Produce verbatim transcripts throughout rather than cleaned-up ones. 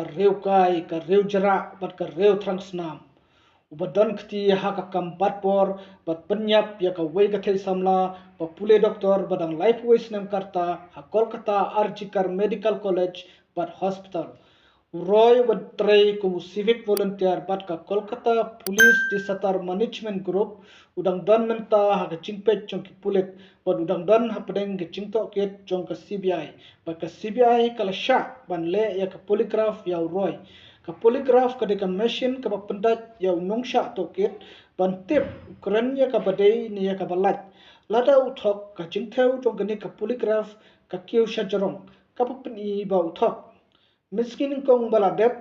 ka riew kai, ka riew jrah bad ka riew thrang snam. Uba don kti ha ka kam bat bor bad pynïap ïa kawei ka thei samla ba pule doktor ba dang laiphew wei snem ka rta ha Kolkata R G Kar Medical College bad Hospital. U Roy uba trei kum u civic volunteer bad ka Kolkata Police Disaster Management Group u dang don mynta ha ka jingpeit jong ki pulit bad u dang don hapdeng ka jingtohkit jong ka C B I. Bad ka C B I ka la shah ban leh ïa ka polygraph ïa u Roy. Ka polygraph ka dei ka machine kaba pyndait ïa u nongshah tohkit ban tip u kren ïa kaba dei ne ïa kaba lait. Lada u thok, ka jingthew jong kane ka polygraph ka kiew shajrong, kaba pyni ba u thok. Mynsngi nyngkong ba la dep,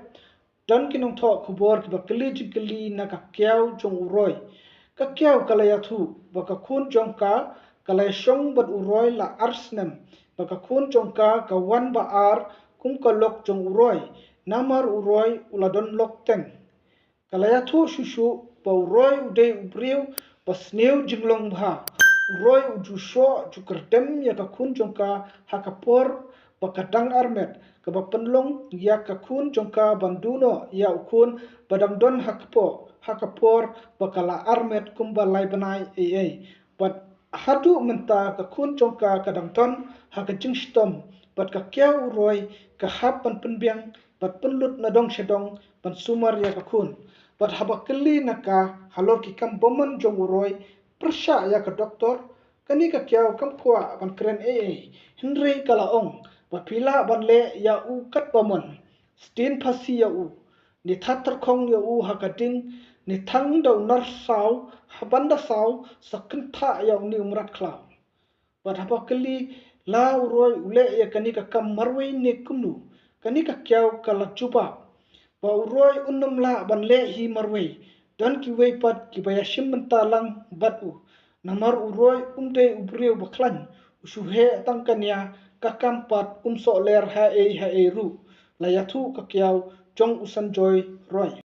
don ki nongthoh khubor kiba kylli jingkylli na ka kiaw jong u Roy. Ka kiaw ka la ïathuh ba ka khun jong ka ka la ïashong bad u Roy la ar snem, ba ka khun jong ka ka wan ba ar kum ka lok jong u Roy. Namar u Roy u la don lok teng. Ka la ïathuh shuh shuh ba u Roy u dei u briew ba sniew jinglong bha. U Roy u ju shoh ju kyrdem ïa ka khun jong ka ha ka por ba ka dang armet, kaba pynlong ïa ka khun jong ka ban duh noh ïa u khun ba dang don ha ka por, ha ka por ba ka la armet kumba lai bnai ei ei. Bad haduh mynta ka khun jong ka ka dang don ha ka jingshitom, bad ka kiaw u Roy ka hap ban pynbiang bad pynlut na dong sha dong ban sumar ïa ka khun. Bad haba kylli na ka halor ki kam bymman jong u Roy pyrshah ïa ka doktor, kane ka kiaw kam kwah ban kren ei ei, hynrei ka la ong ba phi lah ban leh ïa u katba mon. Sdien phasi ïa u, ne thad tyrkhong ïa u ha ka ding, ne thang da u nar saw, ha ban da saw sa kynthah ïa une u mrad khlaw. Bad haba kylli la u Roy u leh ïa kane ka kam marwei ne kumno, kane ka kiaw ka la jubab ba u Roy un nym lah ban leh hi marwei. Don kiwei pat kiba ïashim bynta lang bad u. Namar u Roy um dei u briew ba khlaiñ, u shu heh tang ka nia, ka kam pat um soh ler ha ei ha ei ruh. La ïathuh ka kiaw jong u Sanjoy Roy.